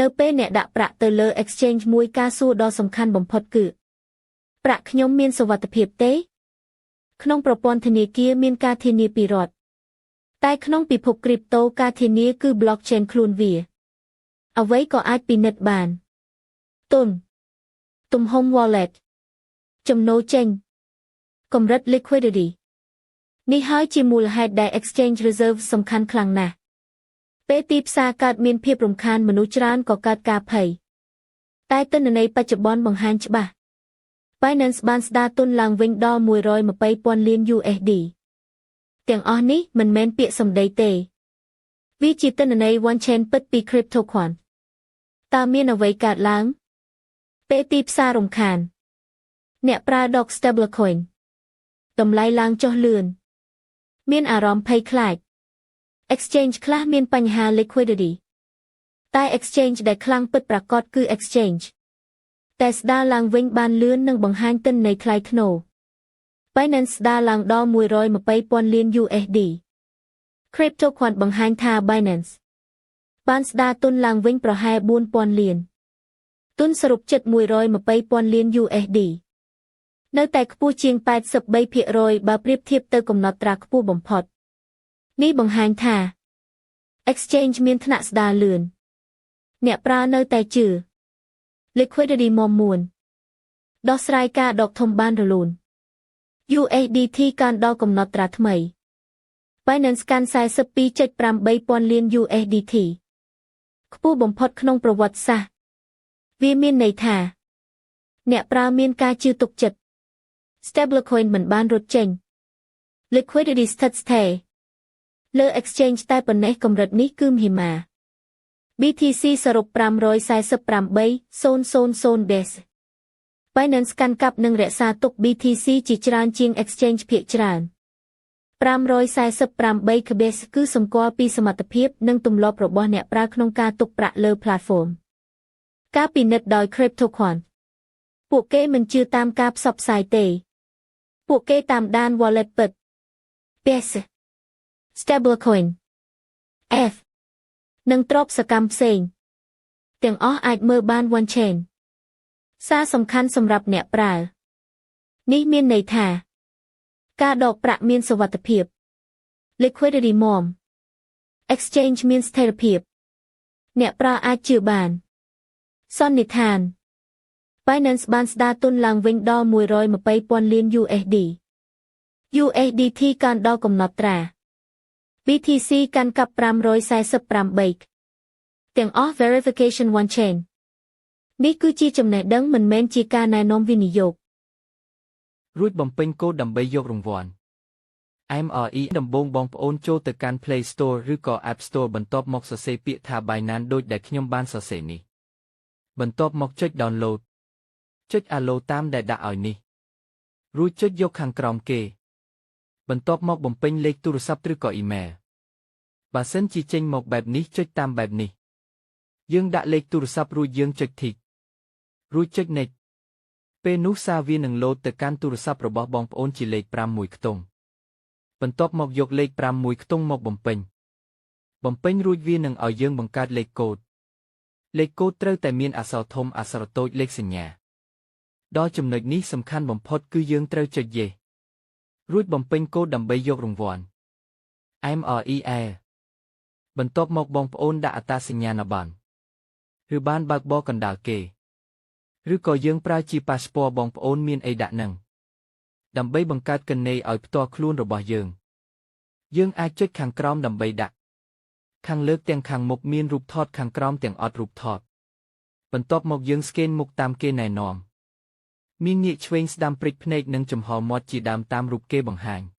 នៅពេលអ្នកដាក់ប្រាក់ទៅលើ exchange មួយការសួរដ៏សំខាន់បំផុតគឺប្រាក់ខ្ញុំមានសុវត្ថិភាពទេ ក្នុងប្រព័ន្ធធនាគារមានការធានាពីរដ្ឋតែក្នុងពិភព crypto ការធានាគឺ blockchain ខ្លួនវា អ្វីក៏អាចពិនិត្យបានទុនទំហំ wallet ចំណូលចេញកម្រិត liquidity នេះហើយជាមូលហេតុដែល exchange reserve សំខាន់ខ្លាំងណាស់ពេលទីផ្សារកើតមានភាពរំខានមនុស្សច្រើនក៏កើតការភ័យតែទិន្នន័យបច្ចុប្បន្នបង្ហាញច្បាស់ Binance បានស្ដារទុនឡើងវិញដល់120ពាន់លាន USD ទាំងអស់នេះមិនមែនពាក្យសម្ដីទេ វាជាទិន្នន័យ on-chain ពិតពី CryptoQuant តើមានអ្វីកើតឡើង ពេលទីផ្សាររំខាន អ្នកប្រើដក stablecoin តម្លៃឡើងចុះលឿន មានអារម្មណ៍ភ័យខ្លាច Exchange ខ្លះមានបញ្ហា liquidity តែ exchange ដែលខ្លាំងពិតប្រាកដគឺ exchange តែស្ដារឡើងវិញបានលឿននិងបង្ហាញទិន្នន័យថ្លៃថ្នូរ Binance ស្ដារឡើងដល់120ពាន់លាន USD CryptoQuant បង្ហាញថា Binance បានស្ដារទុនឡើងវិញប្រហែល4000លានទុនសរុបជិត120ពាន់លាន USD នៅតែខ្ពស់ជាង83%បើប្រៀបធៀបទៅកំណត់ត្រាខ្ពស់បំផុតនេះបង្ហាញថា Exchange មានថ្នាក់ស្ដារលឿនអ្នកប្រើនៅតែជឿ Liquidity មាំមួនដោះស្រាយការដកធំបានរលូន USDT កើនដល់កំណត់ត្រាថ្មី Binance កាន់42.8ពាន់លាន USDT ខ្ពស់បំផុតក្នុងប្រវត្តិសាស្ត្រវាមានន័យថា អ្នកប្រើមានការជឿទុកចិត្ត Stablecoin មិនបានរត់ចេញ Liquidity ស្ថិតស្ថេរលើ exchange តែប៉ុណ្ណេះកម្រិតនេះគឺមហិមា BTC សរុប548,000 BASE Binance កាន់កាប់និងរក្សាទុក BTC ជាច្រើនជាង exchange ភាគច្រើន548 KBS គឺសម្គាល់ពីសមត្ថភាពនិងទម្លាប់របស់អ្នកប្រើក្នុងការទុកប្រាក់លើ platform ការពិនិត្យដោយ CryptoQuant ពួកគេមិនជឿតាមការផ្សព្វផ្សាយទេ ពួកគេតាមដាន wallet ពិត BASE Stablecoin F និងទ្រព្យសកម្មផ្សេង ទាំងអស់អាចមើលបាន on chain សារសំខាន់សម្រាប់អ្នកប្រើ នេះមានន័យថា ការដកប្រាក់មានសុវត្ថិភាព Liquidity មាំ Exchange មានស្ថិរភាព អ្នកប្រើអាចជឿបាន សន្និដ្ឋាន Binance បានស្ដារទុនឡើងវិញដល់120ពាន់លាន USD USDT កើនដល់កំណត់ត្រា BTC កាន់កាប់548ទាំងអស់ verification on chain នេះគឺជាចំណេះដឹងមិនមែនជាការណែនាំវិនិយោគ រួចបំពេញកូដដើម្បីយករង្វាន់ MRE ដំបូងបងប្អូនចូលទៅកាន់ Play Store ឬក៏ App Store បន្ទាប់មកសរសេរពាក្យថា Binance ដូចដែលខ្ញុំបានសរសេរនេះបន្ទាប់មកចុច Download ចុច Allow តាមដែលដាក់ឲ្យនេះរួចចុចយកខាងក្រោមគេ បន្ទាប់មកបំពេញលេខទូរស័ព្ទឬក៏អ៊ីមែលបើសិនជាចេញមកបែបនេះចុចតាមបែបនេះយើងដាក់លេខទូរស័ព្ទរួចយើងចុច Tick រួចចុច Next ពេលនោះសារវានឹងលោតទៅកាន់ទូរស័ព្ទរបស់បងប្អូនជាលេខ5មួយខ្ទង់បន្ទាប់មកយកលេខ5មួយខ្ទង់មកបំពេញ បំពេញរួចវានឹងឲ្យយើងបង្កើតលេខកូដលេខកូដត្រូវតែមានអក្សរធំអក្សរតូចលេខសញ្ញាដល់ចំណុចនេះសំខាន់បំផុតគឺយើងត្រូវចុច Yes រួចបំពេញកូដដើម្បីយករង្វាន់ MREL បន្ទាប់មកបងប្អូនដាក់អត្តសញ្ញាណប័ណ្ណឬប័ណ្ណបើកបរកណ្ដាលគេឬក៏យើងប្រើជាប៉ាសពតបងប្អូនមានអីដាក់នឹងដើម្បីបង្កើតគណនីឲ្យផ្ទាល់ខ្លួនរបស់យើង យើងអាចចុចខាងក្រោមដើម្បីដាក់ ខាងលើទាំងខាងមុខមានរូបថតខាងក្រោមទាំងអត់រូបថតបន្ទាប់មកយើង scan មុខតាមគេណែនាំមានងាកឆ្វេងស្ដាំព្រិចភ្នែកនិងចំហមាត់ជាដើមតាមរូបគេបង្ហាញ។